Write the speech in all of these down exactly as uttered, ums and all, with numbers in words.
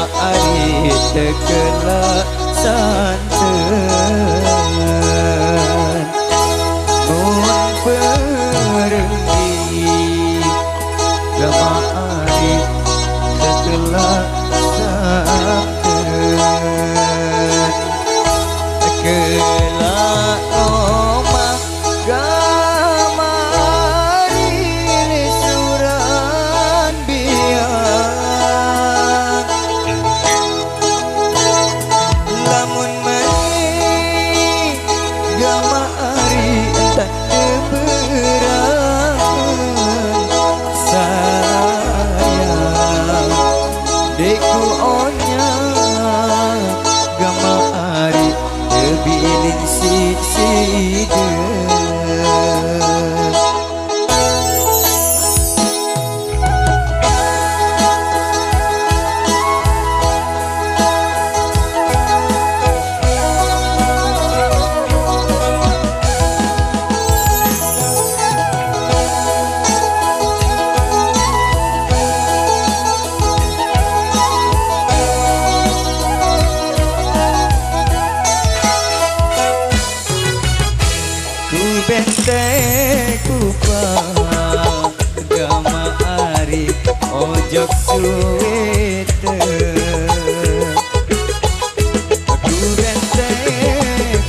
Ari teu keula santen, mun peureugi Gama Ari teu keula santen. Keula lomah Gama Ari lisuran biang. Lamun mani Gama Ari entan teu beurang sayang. Deku onya Gama Ari teu bilin si-, sideuk. Ku bente ku pa Gama Ari ojok suwe teu. Ku bente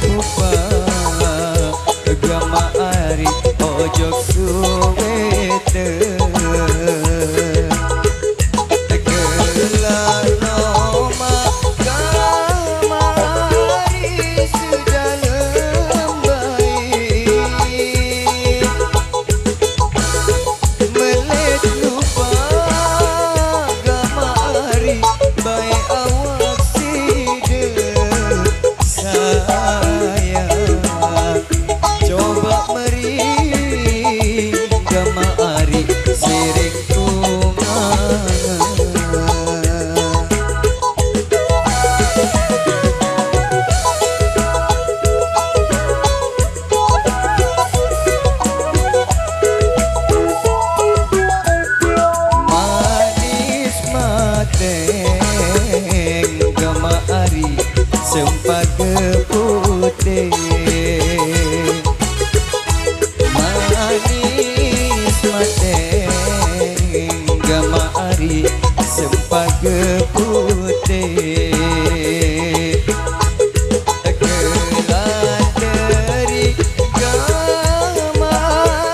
ku pa Gama Ari ojok suwe teu. Gelar lomah Gama Ari sidalem bayi. Melet lupa Gama Ari bayi awak sideuk sayang. Coba meri Gama Ari siring tunangan. Manis mateng Gama Ari sempage putih. Manis mateng Gama Ari sempage putih. Gelateri Gama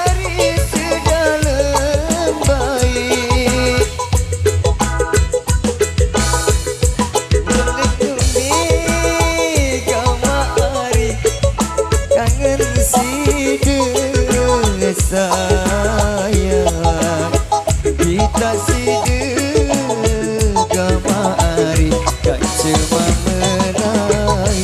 Ari sidalem bayi. Ngelindungi Gama Ari, kangen sideuk sayang. Kita sideuk Gama Ari, kanceu mamenai.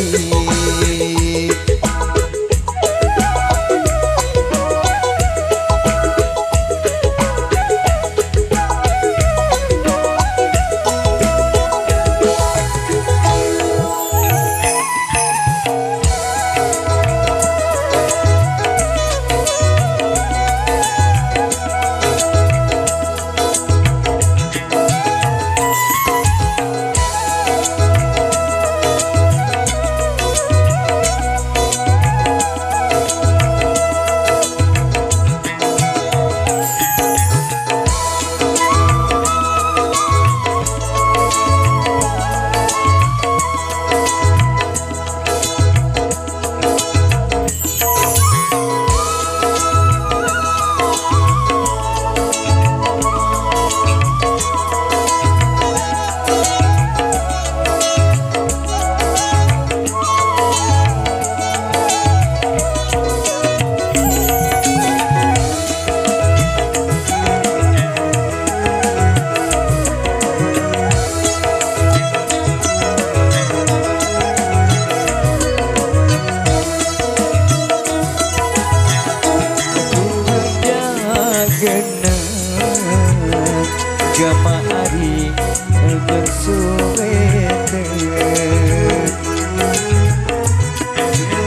Gama Ari bersuwe teu.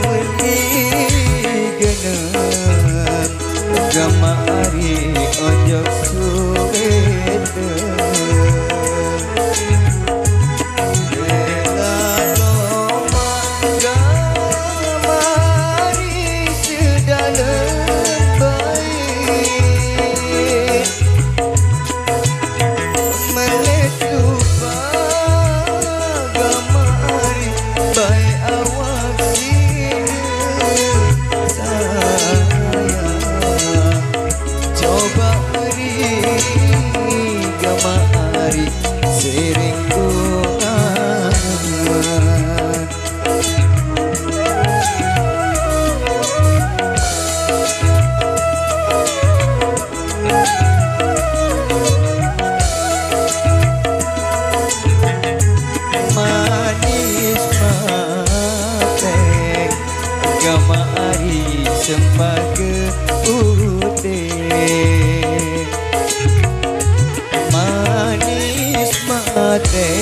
Meni genep Gama Ari ojok suwe teu. Sering bunga. Manis mateng, gama ari sempaka putih. Manis mateng,